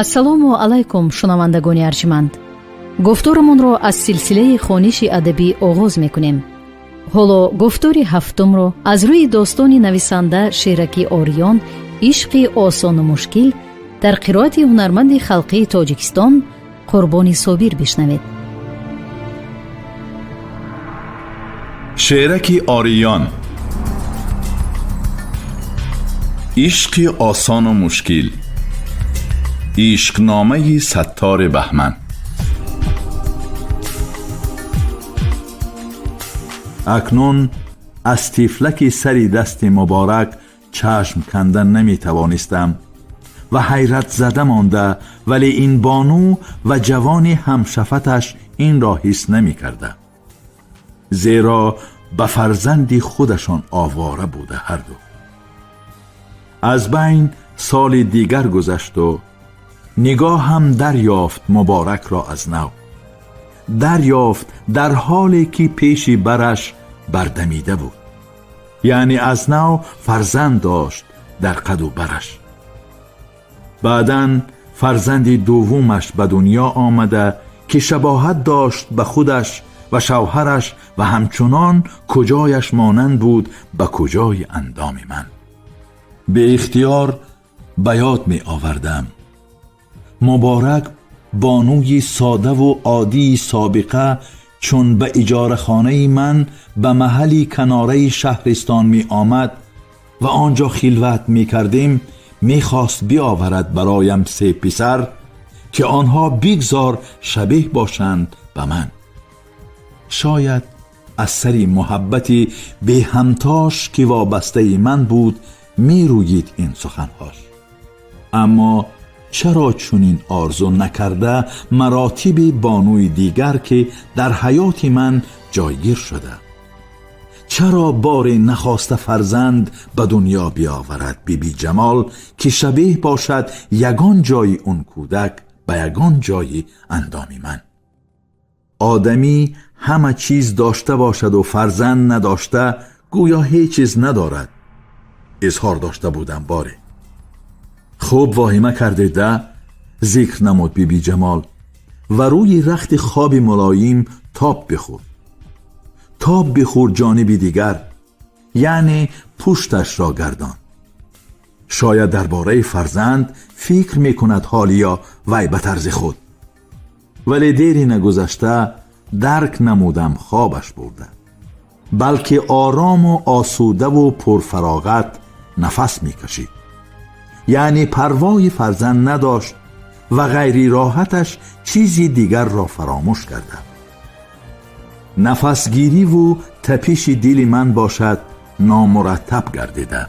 Ассалому алайкум, шунавандагони арҷманд. Гуфторамонро аз силсилаи хониши адабӣ оғоз мекунем. Ҳоло гуфтори ҳафтумро аз рӯи достони нависанда Шеракӣ Ориён «Ишқи осону мушкил» дар қироати ҳунарманди халқии Тоҷикистон Қурбони Собир бишнавед. Шераки Ориён, ишқи осону мушкил, ишқномаи Саттори Баҳман. Акнун аз тифлаки сари дасти Муборак чашм кандан наметавонистам ва ҳайратзада монда, вале ин бону ва ҷавони ҳамшафаташ инро ҳис намекарда, зеро ба фарзанди худашон овора буда ҳарду. Аз байн соли дигар гузашту нигоҳам дарёфт Муборакро аз нав. Дарёфт дар ҳоле ки пеши бараш бардамида буд, яъне аз нав фарзанд дошт дар қаду бараш. Баъдан фарзанди дуввумаш ба дунё омада, ки шабоҳат дошт ба худаш ва шавҳараш ва ҳамчунон куҷояш монанд буд ба куҷои андоми ман. Беихтиёр ба ёд меовардам Муборак бонуи содаву оддии собиқа, чун ба иҷорахонаи ман ба маҳалли канораи шаҳристон меомад ва он ҷо хилват мекардем, мехост биоварад бароям се писар, ки онҳо бигзор шабеҳ бошанд ба ман. Шояд аз сари муҳаббати беҳамтош, ки вобастаи ман буд, мерӯйид ин суханҳош. Аммо чаро чунин орзу накарда маротиби бонуи дигар, ки дар ҳаёти ман ҷойгир шуда? Чаро боре нахоста фарзанд ба дунё биоварад Биби Ҷамол, ки шабеҳ бошад ягон ҷои он кӯдак ба ягон ҷои андоми ман? Одамӣ ҳама чиз дошта бошаду фарзанд надошта, гӯё ҳеҷ чиз надорад. Изҳор дошта будам боре. Хуб воҳима кардеда, зикр намуд Биби Ҷамол ва рӯи рахти хоби мулоим тоб бихӯрд. Тоб бихӯрд ҷониби дигар, яъне пушташро гардон. Шояд дар бораи фарзанд фикр мекунад ҳолия вай ба тарзи худ. Вале дери нагузашта дарк намудам хобаш бурда, балки орому осудаву пурфароғат нафас мекашид, яъне парвои фарзанд надошт ва ғайри роҳаташ чизи дигарро фаромӯш карда. Нафасгириву тапиши дили ман бошад номураттаб гардида,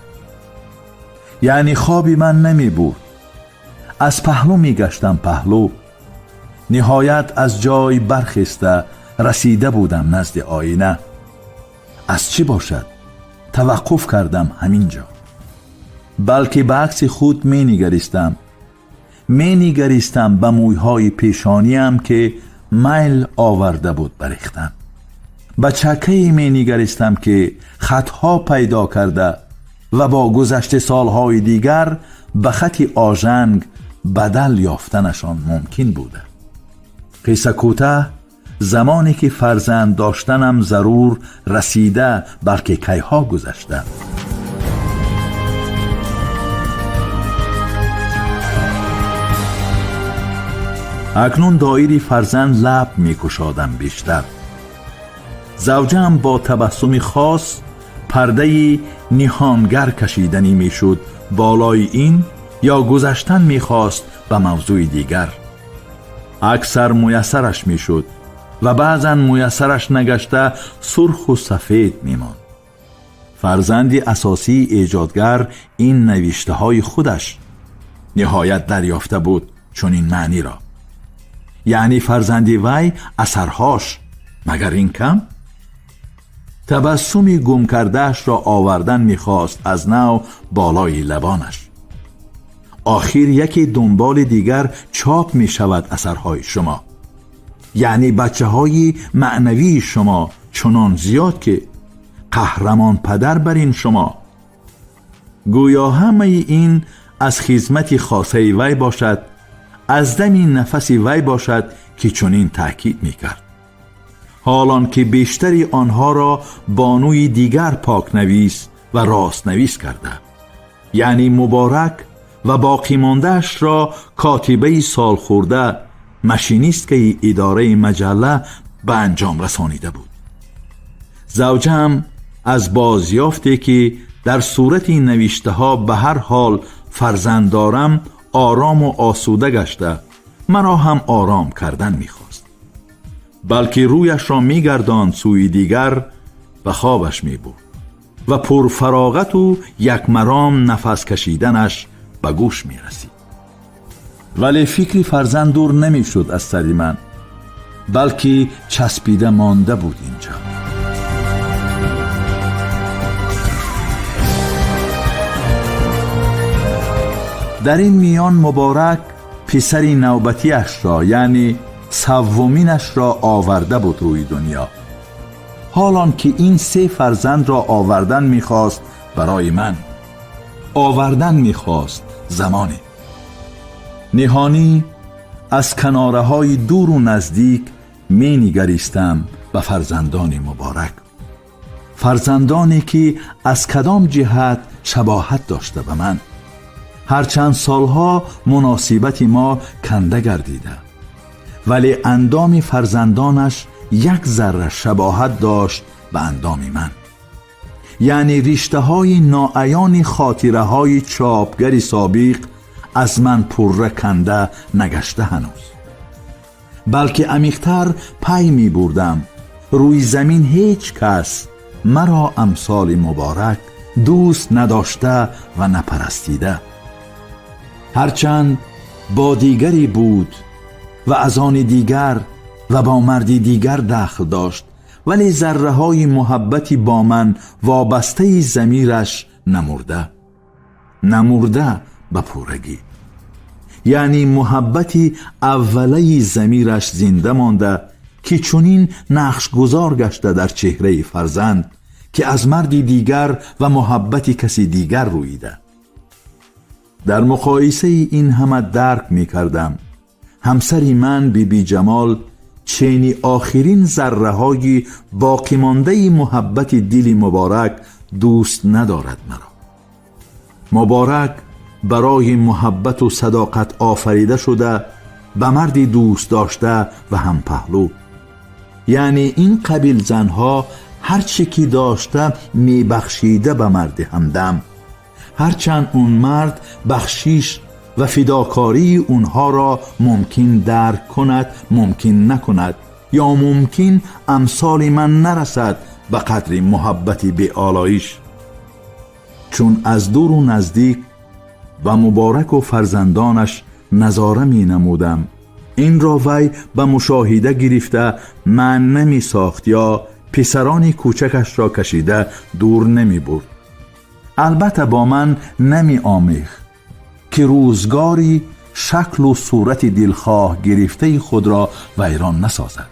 яъне хоби ман намебурд. Аз паҳлӯ мегаштам паҳлӯ. Ниҳоят аз ҷой бархеста расида будам назди оина. Аз чӣ бошад таваққуф кардам ҳамин ҷо, балки ба акси худ менигаристам. Менигаристам ба мӯйҳои пешониам, ки майл оварда буд ба рехтан. Ба чаккае менигаристам, ки хатҳо пайдо карда ва бо гузашти солҳои дигар ба хати ожанг бадал ёфтанашон мумкин буда. Қисса кӯтаҳ, замоне ки фарзанд доштанам зарур расида, балки кайҳо гузашта. Акнун доири фарзанд лаб мекушодам бештар. Завҷаам бо табассуми хос пардаи ниҳонгар кашиданӣ мешуд болои ин ё гузаштан мехост ба мавзӯи дигар. Аксар муяссараш мешуд ва баъзан муяссараш нагашта сурху сафед мемонд. Фарзанди асосии эҷодгар ин навиштаҳои худаш ниҳоят дарёфта буд чунин маъниро, яъне фарзанди вай асарҳош, магар ин кам? Табассуми гумкардаашро овардан мехост аз нав болои лабонаш. Охир яке дунболи дигар чоп мешавад асарҳои шумо, яъне бачаҳои маънавии шумо чунон зиёд, ки қаҳрамон падар бар ин шумо. Гӯё ҳамаи ин аз хизмати хосаи вай бошад. Аз дами нафаси вай бошад, ки чунин таъкид мекард, ҳолон ки бештари онҳоро бонуи дигар покнавис ва ростнавис карда, яъне Муборак, ва боқимондаашро котибаи солхӯрда, машинисткаи идораи маҷалла ба анҷом расонида буд. Завҷаам аз бозёфте, ки дар сурати навиштаҳо ба ҳар ҳол фарзанд дорам, орому осуда гашта, маро ҳам ором кардан мехост, балки рӯяшро мегардонд сӯи дигар ва хобаш мебурд ва пурфароғату якмаром нафас кашиданаш ба гӯш мерасид. Вале фикри фарзанд дур намешуд аз сари ман, балки часпида монда буд инҷо. Дар ин миён Муборак писари навбатиашро, яъне севуминашро, оварда буд рӯи дунё. Ҳолон ки ин се фарзандро овардан мехост, барои ман овардан мехост, замоне ниҳонӣ аз канораҳои дуру наздик менигаристам ба фарзандони Муборак, фарзандоне ки аз кадом ҷиҳат шабоҳат дошта ба ман. Ҳарчанд солҳо муносибати мо канда гардида, вале андоми фарзандонаш як зарра шабоҳат дошт ба андоми ман, яъне риштаҳои ноаёни хотираҳои чопгари собиқ аз ман пурра канда нагашта ҳанӯз, балки амиқтар пай мебурдам: рӯи замин ҳеҷ кас маро амсоли Муборак дӯст надошта ва напарастида. Ҳарчанд бо дигаре буд ва аз они дигар ва бо марди дигар дахл дошт, вале зарраҳои муҳаббати бо ман вобастаи замираш намурда, намурда ба пуррагӣ, яъне муҳаббати аввалаи замираш зинда монда, ки чунин нақшгузор гашта дар чеҳраи фарзанд, ки аз марди дигар ва муҳаббати каси дигар рӯида. Дар муқоисаи ин ҳама дарк мекардам, ҳамсари ман Биби Ҷамол чени охирин зарраҳои боқимондаи муҳаббати дили Муборак дӯст надорад маро. Муборак барои муҳаббату садоқат офарида шуда ба марди дӯст дошта ва ҳампаҳлӯ, яъне ин қабил занҳо ҳар чӣ ки дошта мебахшида ба марди ҳамдам, ҳарчанд он мард бахшиш ва фидокории онҳоро мумкин дарк кунад, мумкин накунад, ё мумкин амсоли ман нарасад ба қадри муҳаббати беолоиш. Чун аз дуру наздик ба Мубораку фарзандонаш назора менамудам, инро вай ба мушоҳида гирифта ман намесохт ё писарони кӯчакашро кашида дур намебурд. Албатта, бо ман намеомехт, ки рӯзгори шаклу сурати дилхоҳ гирифтаи худро вайрон насозад,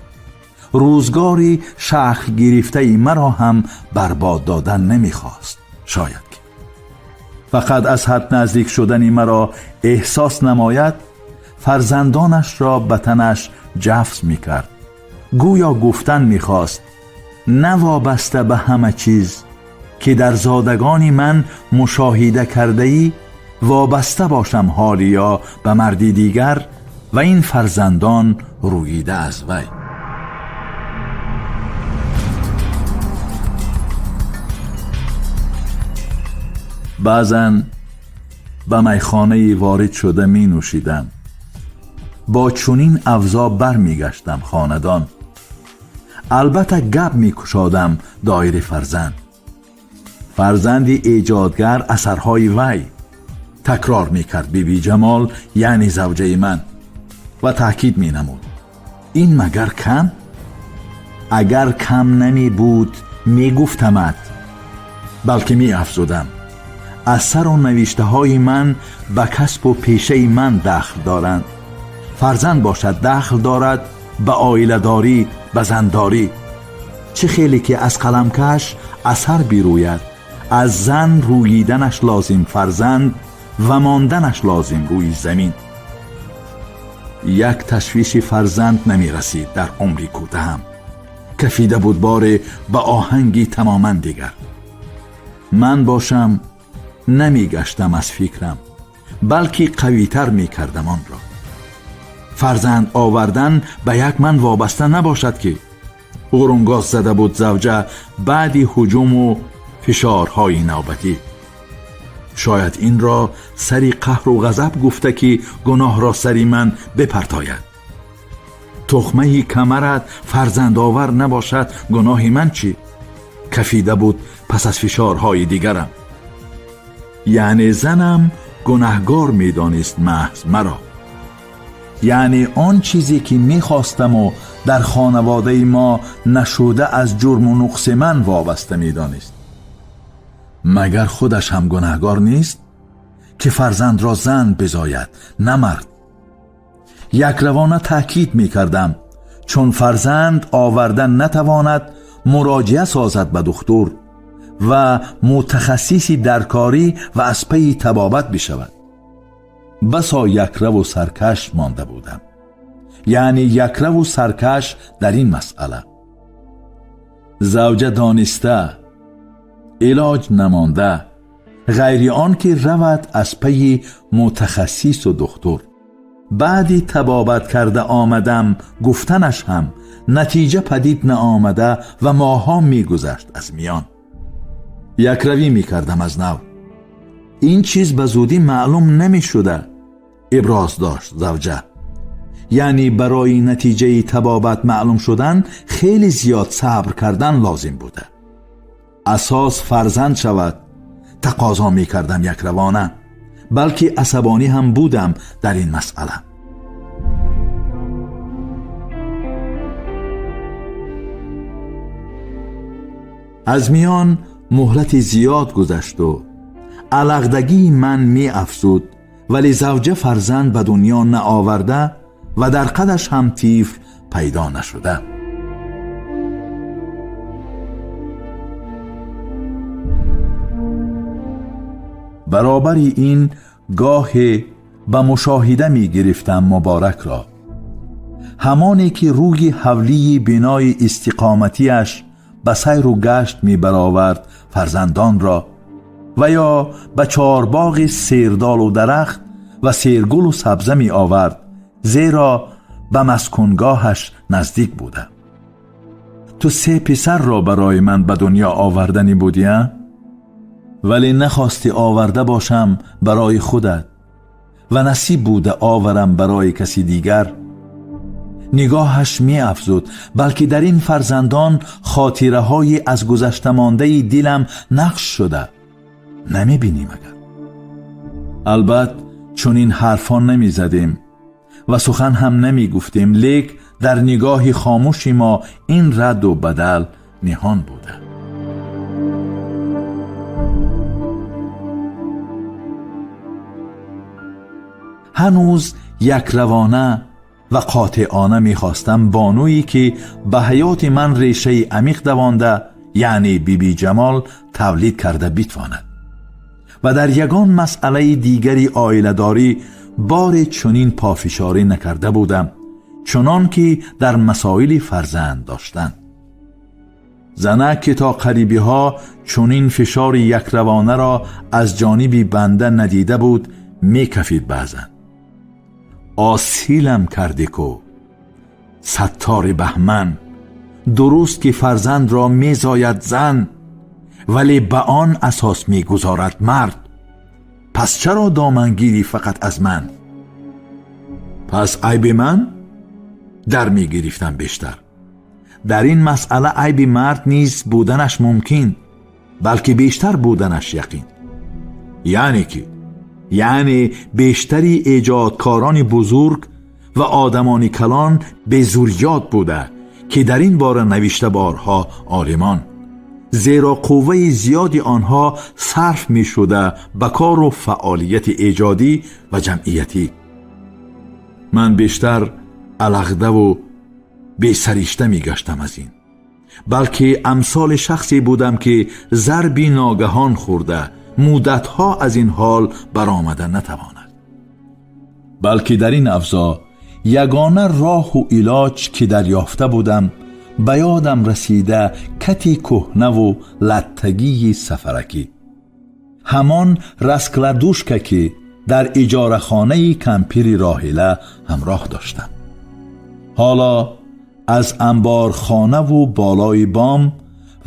рӯзгори шакл гирифтаи маро ҳам барбод додан намехост. Шояд ки фақат аз ҳад наздик шудани маро эҳсос намояд, фарзандонашро ба танаш ҷафз мекард, гӯё гуфтан мехост: на вобаста ба ҳама чиз, ки дар зодагони ман мушоҳида кардаӣ, вобаста бошам ҳолия ба марди дигар ва ин фарзандон рӯида аз вай. Баъзан ба майхонае ворид шуда менӯшидам, бо чунин авзо бармегаштам хонадон. Албатта, гап мекушодам доири фарзанд, фарзанди эҷодгар асарҳои вай, такрор мекард Биби Ҷамол, яъне завҷаи ман, ва таъкид менамуд: ин магар кам? Агар кам намебуд, мегуфтамад, балки меафзудам: асару навиштаҳои ман ба касбу пешаи ман дахл доранд, фарзанд бошад дахл дорад ба оиладорӣ, ба зандорӣ. Чӣ хеле ки аз қаламкаш асар бирӯяд, аз зан рӯиданаш лозим фарзанд ва монданаш лозим рӯи замин. Як ташвиши фарзанд намерасид дар умри кӯтаҳам. Кафида буд боре ба оҳанги тамоман дигар. Ман бошам намегаштам аз фикрам, балки қавитар мекардам онро. Фарзанд овардан ба як ман вобаста набошад ки ғурунгоз зада буд завҷа баъди ҳуҷуму фишорҳои навбатӣ. Шояд инро сари қаҳру ғазаб гуфта ки гуноҳро сари ман бипартояд. Тухмаи камарат фарзандовар набошад, гуноҳи ман чӣ? Кафида буд пас аз фишорҳои дигарам. Яъне занам гунаҳгор медонист маҳз маро. Яъне он чизе ки мехостаму дар хонаводаи мо нашуда аз ҷурму нуқси ман вобаста медонист. Магар худаш ҳам гунаҳгор нест ки фарзандро зан бизояд, на мард? Якравона таъкид мекардам, чун фарзанд овардан натавонад, муроҷиа созад ба духтур ва мутахассиси даркорӣ ва аз пайи табобат бишавад. Басо якраву саркаш монда будам. Яъне якраву саркаш дар ин масъала. Завҷа дониста, илоҷ намонда, ғайри он ки равад аз пайи мутахассису духтур. Баъди табобат карда омадам гуфтанаш ҳам натиҷа падид наомада ва моҳҳо мегузашт аз миён. Якравӣ мекардам аз нав. Ин чиз ба зудӣ маълум намешуда, иброз дошт завҷа. Яъне барои натиҷаи табобат маълум шудан хеле зиёд сабр кардан лозим буда. Асос фарзанд шавад, тақозо мекардам якравона, балки асабонӣ ҳам будам дар ин масъала. Аз миён муҳлати зиёд гузашту алағдагии ман меафзуд, вале завҷа фарзанд ба дунё наоварда ва дар қадаш ҳам тифл пайдо нашуда. Баробари ин гоҳе ба мушоҳида мегирифтам Муборакро, ҳамоне ки рӯи ҳавлии бинои истиқоматиаш ба сайру гашт мебаровард фарзандонро ва ё ба чорбоғи сердолу дарахт ва сергулу сабза меовард, зеро ба маскунгоҳаш наздик буда. Ту се писарро барои ман ба дунё оварданӣ будӣ, а? Вале нахостӣ оварда бошам барои худат ва насиб буда оварам барои каси дигар. Нигоҳаш меафзуд, балки дар ин фарзандон хотираҳои аз гузаштамондаи дилам нақш шуда намебинӣ магар? Албат чунин ҳарфҳо намезадем ва сухан ҳам намегуфтем, лек дар нигоҳи хомӯши мо ин радду бадал ниҳон буда. Ҳанӯз якравона ва қотеона мехостам бонуе ки ба ҳаёти ман решаи амиқ давонда, яъне Биби Ҷамол, тавлид карда битавонад ва дар ягон масъалаи дигари оиладорӣ боре чунин пофишорӣ накарда будам, чунон ки дар масоили фарзанд доштан. Занак ки то қарибиҳо чунин фишори якравонаро аз ҷониби банда надида буд, мекафид баъзан. Осилам кардӣ ку Саттори Баҳман, дуруст ки фарзандро мезояд зан, вале ба он асос мегузорад мард. Пас чаро домангирӣ фақат аз ман? Пас айби ман? Дар мегирифтам бештар. Дар ин масъала айби мард низ буданаш мумкин, балки бештар буданаш яқин. Яъне ки яъне бештари эҷодкорони бузург ва одамони калон безурёт буда, ки дар ин бора навишта борҳо олимон, зеро қувваи зиёди онҳо сарф мешуда ба кору фаъолияти эҷодӣ ва ҷамъиятӣ. Ман бештар алағдаву бесаришта мегаштам аз ин, балки амсоли шахсе будам ки зарби ногаҳон хӯрда муддатҳо аз ин ҳол баромада натавонад. Балки дар ин авзоъ Ягона роҳу илоҷ ки дарёфта будам, ба ёдам расида кати кӯҳнаву латтагии сафаракӣ, ҳамон раскладушка, ки дар иҷорахонаи кампири Роҳила ҳамроҳ доштам. Ҳоло аз амборхонаву болои бом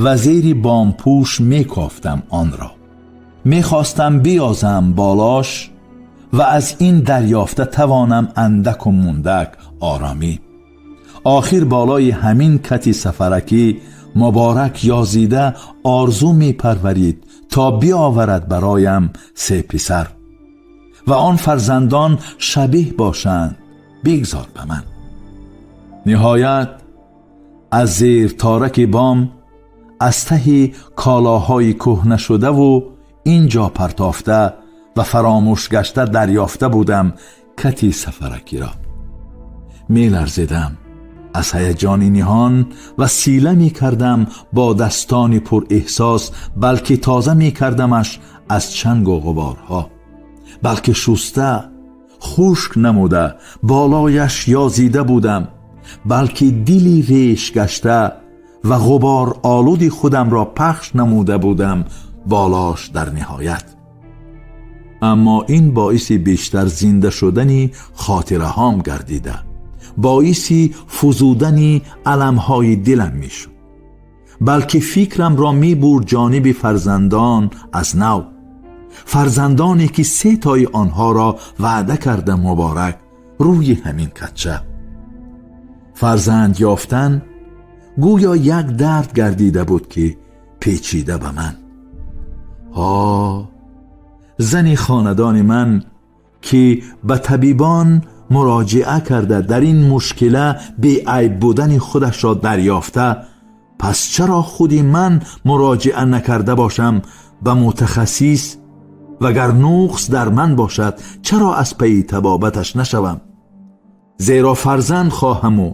ва зери бомпӯш мекофтам онро. Мехостам биёзам болош ва аз ин дарёфта тавонам андаку мундак оромӣ. Охир болои ҳамин кати сафаракӣ Муборак ёзида орзу мепарварид, то биоварад бароям се писар ва он фарзандон шабеҳ бошанд, бигзор ба ман. Ниҳоят, аз зер тораки бом, аз таҳи колоҳои кӯҳнашудаву ин ҷо партофта ва фаромӯш гашта дарёфта будам кати сафаракиро. Меларзидам аз ҳаяҷони ниҳон ва сила мекардам бо дастони пурэҳсос, балки тоза мекардамаш аз чангу ғуборҳо, балки шуста хушк намуда болояш ёзида будам, балки дили реш гашта ва ғубор олуди худамро пахш намуда будам болош дар ниҳоят. Аммо ин боиси бештар зинда шудани хотираҳом гардида, боиси фузудани аламҳои дилам мешуд, балки фикрамро мебурд ҷониби фарзандон аз нав, фарзандоне ки се тои онҳоро ваъда карда Муборак рӯи ҳамин катча. Фарзанд ёфтан гӯё як дард гардида буд, ки печида ба ман. Ҳо, зани хонадони ман, ки ба табибон муроҷиа карда, дар ин мушкила беайб будани худашро дарёфта, пас чаро худи ман муроҷиа накарда бошам ба мутахассис? Вагар нуқс дар ман бошад, чаро аз пайи табобаташ нашавам? Зеро фарзанд хоҳаму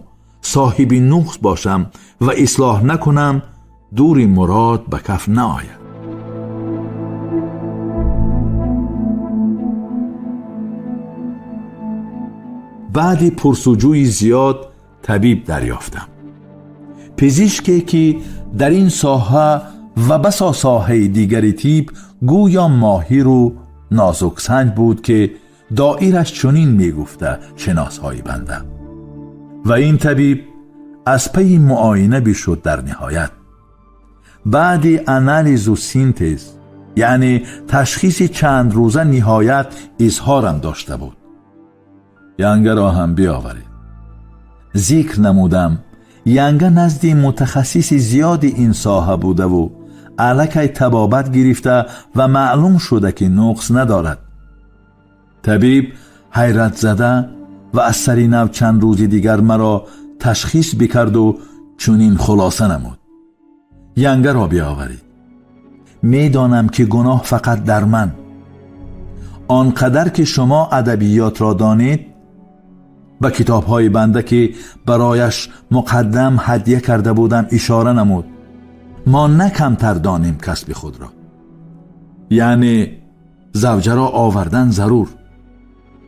соҳиби нуқс бошам ва ислоҳ накунам, дури мурод ба каф наояд. Баъди пурсуҷӯи зиёд табиб дарёфтам, пизишке ки дар ин соҳа ва басо соҳаи дигари тиб гӯё моҳиру нозуксанҷ буд, ки доираш чунин мегуфта шиносҳои банда. Ва ин табиб аз пайи муоина бишуд дар ниҳоят. Баъди анализу синтез, яъне ташхиси чандрӯза, ниҳоят изҳорам дошта буд: «Янгаро ҳам биёваред». Зикр намудам, янга назди мутахассиси зиёди ин соҳа будаву аллакай табобат гирифта ва маълум шуда, ки нуқс надорад. Табиб ҳайратзада ва аз сари нав чанд рӯзи дигар маро ташхис бикарду чунин хулоса намуд: «Янгаро биёваред. Медонам, ки гуноҳ фақат дар ман. Он қадар ки шумо адабиётро донед, ба китобҳои банда, ки барояш муқаддам ҳадя карда будам, ишора намуд, мо на камтар донем касби худро. Яъне завҷаро овардан зарур,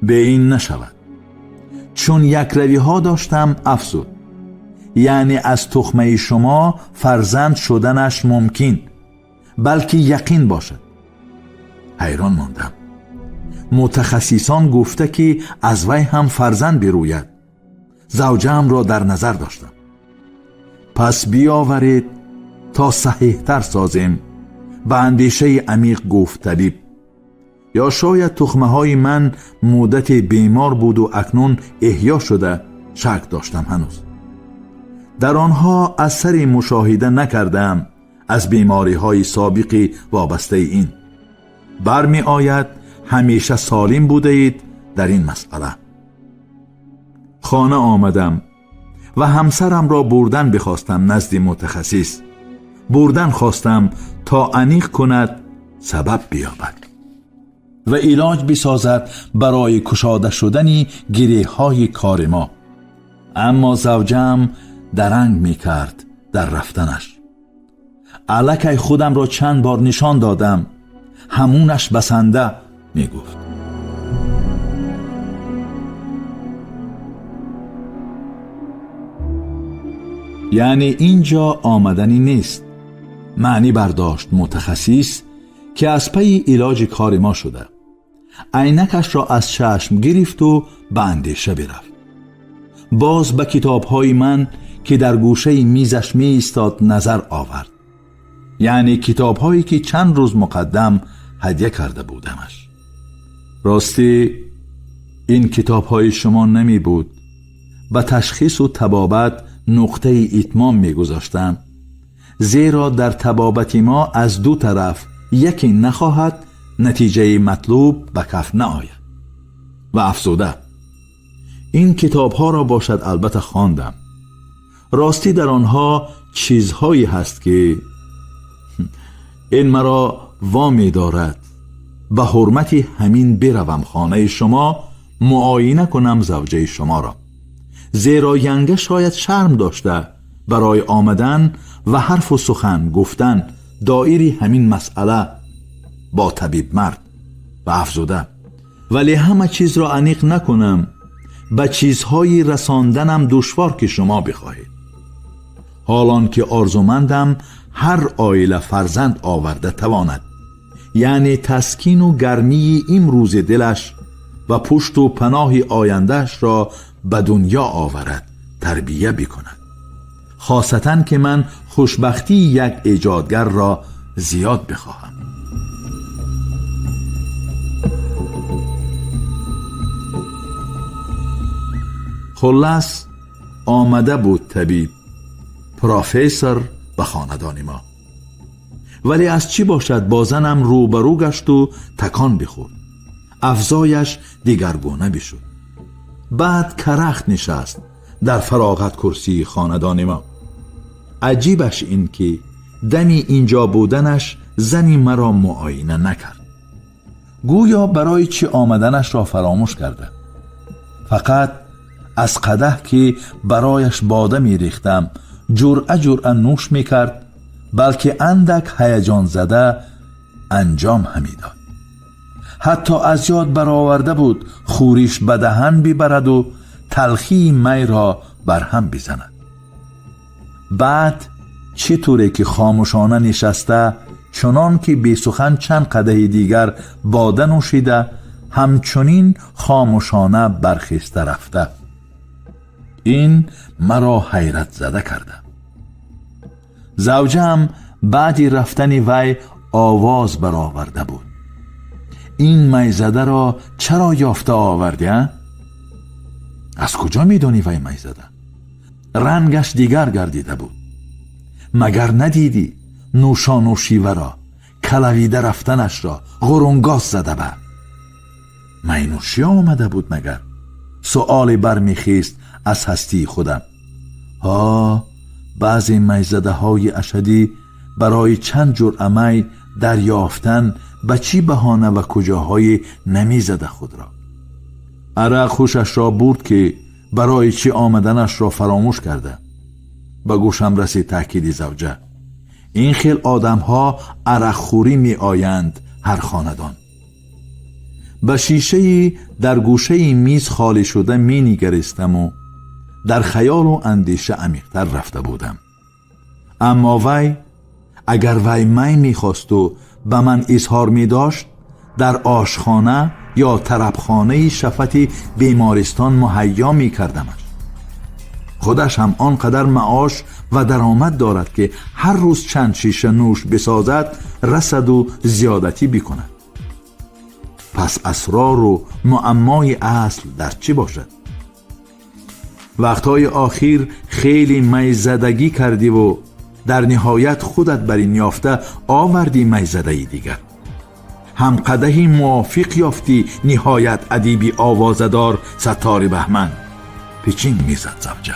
бе ин нашавад». Чун якравиҳо доштам, афзуд: «Яъне аз тухмаи шумо фарзанд шуданаш мумкин, балки яқин бошад». Ҳайрон мондам. Мутахассисон гуфта, ки аз вай ҳам фарзанд бирӯяд. Завҷаамро дар назар доштам. «Пас биёваред, то саҳеҳтар созем», ба андешаи амиқ гуфт табиб. Ё шояд тухмаҳои ман муддате бемор буду акнун эҳё шуда, шак доштам ҳанӯз. Дар онҳо асаре мушоҳида накардаам аз бемориҳои собиқи вобастаи ин. Бармеояд, ҳамеша солим будаед дар ин масъала. Хона омадам ва ҳамсарамро бурдан бихостам назди мутахассис. Бурдан хостам, то аниқ кунад, сабаб биёбад ва илоҷ бисозад барои кушода шудани гиреҳҳои кори мо. Аммо завҷаам даранг мекард дар рафтанаш. «Аллакай худамро чанд бор нишон додам, ҳамунаш басанда», мегуфт. Яъне ин ҷо омаданӣ нест, маънӣ бардошт мутахассис, ки аз пайи илоҷи кори мо шуда. Айнакашро аз чашм гирифту ба андеша бирафт. Боз ба китобҳои ман, ки дар гӯшаи мизаш меистод, назар овард, яъне китобҳое ки чанд рӯз муқаддам ҳадя карда будамаш. Ростӣ, ин китобҳои шумо намебуд, ба ташхису табобат нуқтаи итмом мегузоштам, зеро дар табобати мо аз ду тараф яке нахоҳад, натиҷаи матлуб ба каф наояд. Ва афзуда: ин китобҳоро бошад, албатта хондам. Ростӣ, дар онҳо чизҳое ҳаст, ки ин маро вомедорад ба ҳурмати ҳамин биравам хонаи шумо, муоина кунам завҷаи шуморо, зеро янга шояд шарм дошта барои омадан ва ҳарфу сухан гуфтан доири ҳамин масъала бо табибмард. Ва афзуда: вале ҳама чизро аниқ накунам, ба чизҳои расонданам душвор, ки шумо бихоҳед. Ҳолон ки орзумандам ҳар оила фарзанд оварда тавонад, яъне таскину гармии имрӯзи дилаш ва пушту паноҳи ояндаашро ба дунё оварад, тарбия бикунад, хосатан ки ман хушбахтии як эҷодгарро зиёд бихоҳам. Хуллас, омада буд табиб профессор ба хонадони мо, вале аз чӣ бошад, бо занам рӯбарӯ гашту такон бихӯрд, афзояш дигаргуна бишуд. Баъд карахт нишаст дар фароғат курсии хонадони мо. Аҷибаш ин ки дами инҷо буданаш зани маро муоина накард, гӯё барои чӣ омаданашро фаромӯш карда. Фақат аз қадаҳ, ки барояш бода мерехтам, ҷуръа ҷуръа нӯш мекард, балки андак ҳаяҷонзада анҷом ҳамедод. Ҳатто аз ёд бароварда буд хӯриш ба даҳан бибараду талхии майро барҳам бизанад. Баъд чӣ туре ки хомӯшона нишаста, чунон ки бесухан чанд қадаҳи дигар бода нӯшида, ҳамчунин хомӯшона бархеста рафта. Ин маро ҳайратзада карда. Завҷаам баъди рафтани вай овоз бароварда буд: ин майзадаро чаро ёфта овардӣ, а? Аз куҷо медонӣ вай майзада? Рангаш дигар гардида буд. Магар надидӣ нӯшону шиваро, калавида рафтанашро, ғурунгос зада ба майнӯшӣ омада буд магар? Суоле бармехест аз ҳастии худам. Ҳо, баъзе майзадаҳои ашадӣ барои чанд ҷуръа май дарёфтан ба чӣ баҳона ва куҷоҳое намезада худро. Арақ ҳушашро бурд, ки барои чӣ омаданашро фаромӯш карда. Ба гӯшам расид таъкиди завҷа: ин хел одамҳо арақхӯрӣ меоянд ҳар хонадон. Ба шишаи дар гӯшаи миз холӣ шуда менигаристаму дар хаёлу андеша амиқтар рафта будам. Аммо вай, агар вай май мехосту ба ман изҳор медошт, дар ошхона ё тарабхонаи шафати бемористон муҳайё мекардамаш. Худаш ҳам он қадар маош ва даромад дорад, ки ҳар рӯз чанд шиша нӯш бисозад, расаду зиёдатӣ бикунад. Пас асрору муаммои асл дар чӣ бошад? Вақтҳои охир хеле майзадагӣ кардиву дар ниҳоят худат бар ин ёфта овардӣ майзадаи дигар. Ҳам қадаҳи мувофиқ ёфтӣ, ниҳоят адиби овозадор Саттори Баҳман. Пичин мезад завҷа.